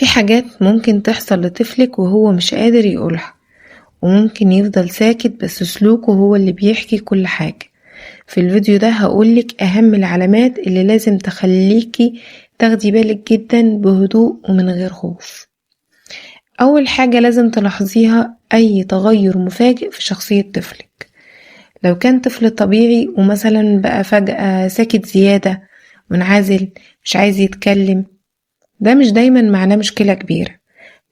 في حاجات ممكن تحصل لطفلك وهو مش قادر يقولها، وممكن يفضل ساكت بس سلوكه هو اللي بيحكي كل حاجة. في الفيديو ده هقولك أهم العلامات اللي لازم تخليكي تاخدي بالك جدا بهدوء ومن غير خوف. أول حاجة لازم تلاحظيها أي تغير مفاجئ في شخصية طفلك. لو كان طفل طبيعي ومثلا بقى فجأة ساكت زيادة، منعزل، مش عايز يتكلم، ده مش دايما معناه مشكلة كبيرة،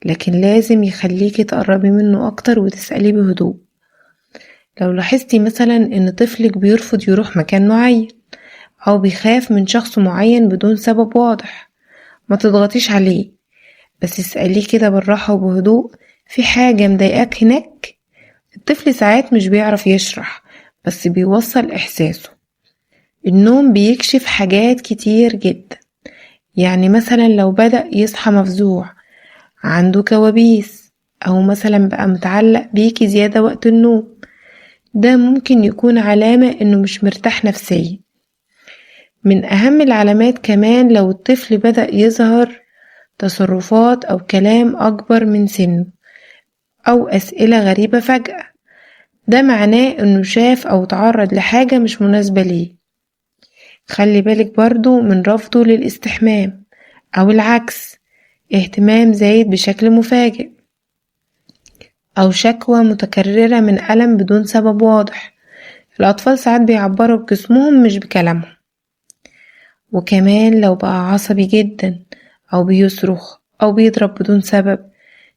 لكن لازم يخليكي تقربي منه أكتر وتسأليه بهدوء. لو لاحظتي مثلا إن طفلك بيرفض يروح مكان معين أو بيخاف من شخص معين بدون سبب واضح، ما تضغطيش عليه، بس اسأليه كده بالراحة وبهدوء، في حاجة مضايقاك هناك؟ الطفل ساعات مش بيعرف يشرح بس بيوصل إحساسه. النوم بيكشف حاجات كتير جدا، يعني مثلا لو بدأ يصحى مفزوع، عنده كوابيس، أو مثلا بقى متعلق بيكي زيادة وقت النوم، ده ممكن يكون علامة إنه مش مرتاح نفسيا. من أهم العلامات كمان لو الطفل بدأ يظهر تصرفات أو كلام أكبر من سنه أو أسئلة غريبة فجأة، ده معناه إنه شاف أو تعرض لحاجة مش مناسبة ليه. خلي بالك برضو من رفضه للاستحمام أو العكس، اهتمام زايد بشكل مفاجئ، أو شكوى متكررة من ألم بدون سبب واضح. الأطفال ساعات بيعبروا بجسمهم مش بكلامهم. وكمان لو بقى عصبي جدا أو بيصرخ أو بيضرب بدون سبب،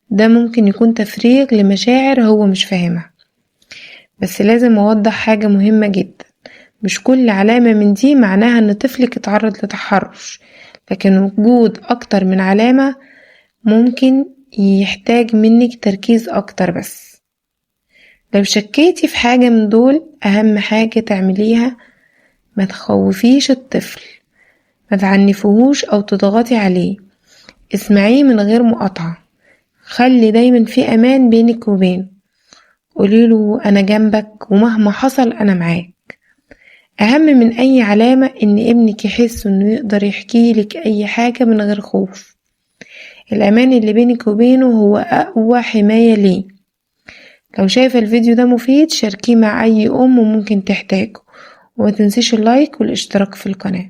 ده ممكن يكون تفريغ لمشاعر هو مش فاهمها. بس لازم أوضح حاجة مهمة جدا، مش كل علامة من دي معناها إن طفلك اتعرض لتحرش، لكن وجود أكتر من علامة ممكن يحتاج منك تركيز أكتر. بس لو شكيتي في حاجة من دول، أهم حاجة تعمليها ما تخوفيش الطفل، ما تعنفوهوش أو تضغطي عليه، اسمعيه من غير مقاطعة، خلي دايما في أمان بينك وبينه، قوليله أنا جنبك ومهما حصل أنا معاك. أهم من أي علامة إن ابنك يحس إنه يقدر يحكيلك أي حاجة من غير خوف. الأمان اللي بينك وبينه هو أقوى حماية ليه. لو شايفة الفيديو ده مفيد شاركيه مع أي أم ممكن تحتاجه، وما تنسيش اللايك والاشتراك في القناة.